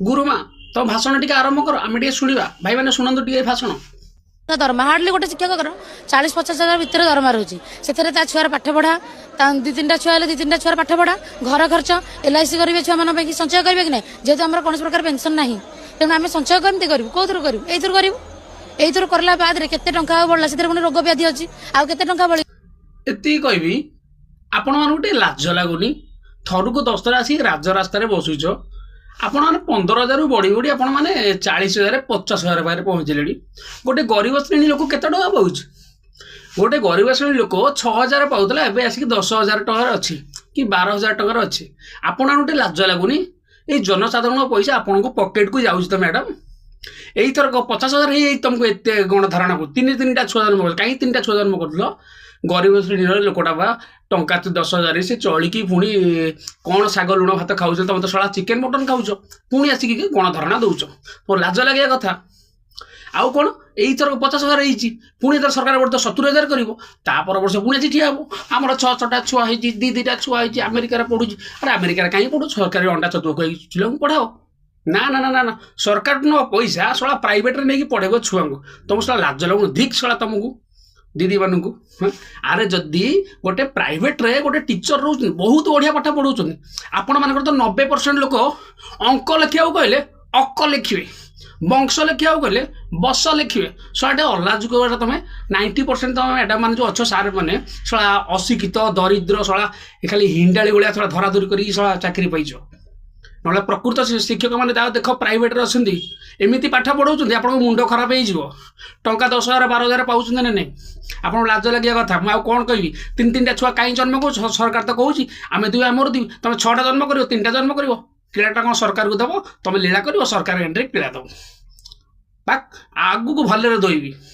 ଗୁରୁମା, ତମ ଭାଷଣ ଟିକେ ଆରମ୍ଭ କର, ଆମେ ଟିକେ ଶୁଣିବା। ଭାଇମାନେ, ଶୁଣନ୍ତୁ ଟିକେ ଏ ଭାଷଣ। ଦରମା ହାର୍ଡଲି ଗୋଟେ ଶିକ୍ଷକଙ୍କର 40-50 ହଜାର ଭିତରେ ଦରମା ରହୁଛି। ସେଥିରେ ତା ଛୁଆର ପାଠ ପଢା, ତା ଦି ତିନିଟା ଛୁଆ ହେଲେ ଦି ତିନିଟା ଛୁଆର ପାଠ ପଢା, ଘର ଖର୍ଚ୍ଚ, ଏଲ୍ଆଇସି କରିବେ, ଛୁଆମାନଙ୍କ ପାଇଁ ସଞ୍ଚୟ କରିବେ କି ନାହିଁ? ଯେହେତୁ ଆମର କୌଣସି ପ୍ରକାର ପେନସନ ନାହିଁ, ତେଣୁ ଆମେ ସଞ୍ଚୟ କେମିତି କରିବୁ? କୋଉଥିରୁ କରିବୁ? ଏଇଥିରୁ କରିବୁ। ଏଇଥିରୁ କରିଲା ବାଦରେ କେତେ ଟଙ୍କା ଆଉ ବଳିଲା? ସେଥିରେ ପୁଣି ରୋଗ ବ୍ୟାଧି ଅଛି, ଆଉ କେତେ ଟଙ୍କା ବଳିବ? ଏତିକି କହିବି, ଆପଣମାନଙ୍କୁ ଟିକେ ଲାଜ ଲାଗୁନି? ଥରକୁ 10 ଥର ଆସିକି ରାଜରାସ୍ତାରେ ବସୁଛ। ଆପଣମାନେ 15 ହଜାରରୁ ବଢ଼ି ବଢ଼ି ଆପଣମାନେ 40 ହଜାର, 50 ହଜାର ପାଖରେ ପହଞ୍ଚିଲେଣି। ଗୋଟେ ଗରିବ ଶ୍ରେଣୀ ଲୋକ କେତେ ଟଙ୍କା ପାଉଛି? ଗୋଟେ ଗରିବ ଶ୍ରେଣୀ ଲୋକ 6 ହଜାର ପାଉଥିଲା, ଏବେ ଆସିକି 10 ହଜାର ଟଙ୍କାରେ ଅଛି କି 12 ହଜାର ଟଙ୍କାରେ ଅଛି। ଆପଣମାନଙ୍କୁ ଟିକେ ଲାଜ ଲାଗୁନି? ଏଇ ଜନସାଧାରଣଙ୍କ ପଇସା ଆପଣଙ୍କ ପକେଟକୁ ଯାଉଛି ତ ମ୍ୟାଡ଼ାମ। ଏଇଥରକ 50 ହଜାର ହେଇଯାଇଛି ତମକୁ। ଏତେ ଗଣଧାରଣାକୁ ତିନି ତିନିଟା ଛୁଆ ଜନ୍ମ କରୁଛ। କାହିଁକି ତିନିଟା ଛୁଆ ଜନ୍ମ କରୁଥିଲ? ଗରିବ ଶ୍ରେଣୀର ଲୋକଟା ବା ଟଙ୍କା ତ 10 ହଜାର, ସେ ଚଳିକି ପୁଣି କ'ଣ ଶାଗ ଲୁଣ ଭାତ ଖାଉଛ? ତମେ ତ ଶଳା ଚିକେନ ମଟନ ଖାଉଛ, ପୁଣି ଆସିକି ଗଣଧାରଣା ଦଉଛ। ମୋ ଲାଜ ଲାଗିବା କଥା। ଆଉ କ'ଣ, ଏଇଥରକ 50 ହଜାର ହେଇଛି, ପୁଣି ଏଥର ସରକାର ବର୍ଷ 70 ହଜାର କରିବ। ତା ପର ବର୍ଷ ପୁଣି ଆସି ଠିଆ ହବ, ଆମର ଛଅ ଛଅଟା ଛୁଆ ହେଇଛି, ଦି ଦିଟା ଛୁଆ ହେଇଛି, ଆମେରିକାରେ ପଢୁଛି। ଆରେ, ଆମେରିକାରେ କାହିଁକି ପଢୁଛୁ? ସରକାରୀ ଅଣ୍ଡା ଛତୁଆ ଖୁଆଇକି ପିଲାଙ୍କୁ ପଢାଅ। ନା ନା ନା ନା ନା, ସରକାର ନ ପଇସା ଶଳା ପ୍ରାଇଭେଟରେ ନେଇକି ପଢେଇବ ଛୁଆଙ୍କୁ। ତମ ଶଳା ଲାଜ ଲାଗୁନି? ଧିକ୍ ଶଳା ତମକୁ ଦିଦିମାନଙ୍କୁ, ହଁ? ଆରେ, ଯଦି ଗୋଟେ ପ୍ରାଇଭେଟରେ ଗୋଟେ ଟିଚର ରହୁଛନ୍ତି, ବହୁତ ବଢ଼ିଆ ପାଠ ପଢ଼ଉଛନ୍ତି। ଆପଣମାନଙ୍କର ତ 90% ଲୋକ ଅଙ୍କ ଲେଖିବାକୁ କହିଲେ ଅକ ଲେଖିବେ, ବଂଶ ଲେଖିବାକୁ କହିଲେ ବସ ଲେଖିବେ। ଶଳା, ଟିକେ ଅଲାଜୁକ ଏଟା। ତମେ 90% ତମେ ମ୍ୟାଡ଼ାମ ମାନେ ଯେଉଁ ଅଛ, ସାର୍ ମାନେ, ଶଳା ଅଶିକ୍ଷିତ ଦରିଦ୍ର, ଶଳା ଏ ଖାଲି ହିଣ୍ଡାଳି ଭଳିଆ ଶଳା ଧରାଧରି କରିକି ଶଳା ଚାକିରି ପାଇଛ। ନହେଲେ ପ୍ରକୃତ ଶିକ୍ଷକମାନେ ଯାହା ଦେଖ ପ୍ରାଇଭେଟରେ ଅଛନ୍ତି, ଏମିତି ପାଠ ପଢ଼ଉଛନ୍ତି, ଆପଣଙ୍କ ମୁଣ୍ଡ ଖରାପ ହେଇଯିବ। ଟଙ୍କା 10 ହଜାର, 12 ହଜାର ପାଉଛନ୍ତି ନା ନାହିଁ? ଆପଣଙ୍କୁ ଲାଜ ଲାଗିବା କଥା। ମୁଁ ଆଉ କ'ଣ କହିବି? ତିନି ତିନିଟା ଛୁଆ କାହିଁ ଜନ୍ମ କରୁଛ? ସରକାର ତ କହୁଛି ଆମେ ଦୁଇ ଆମର ଦୁଇ। ତମେ ଛଅଟା ଜନ୍ମ କରିବ, ତିନିଟା ଜନ୍ମ କରିବ, କିଳାଟା କ'ଣ ସରକାରକୁ ଦେବ? ତମେ ଲୀଳା କରିବ, ସରକାର ଏଣ୍ଡରେ କିଳା ଦେବ। ବା ଆଗକୁ ଭଲରେ ଦୋଇବି।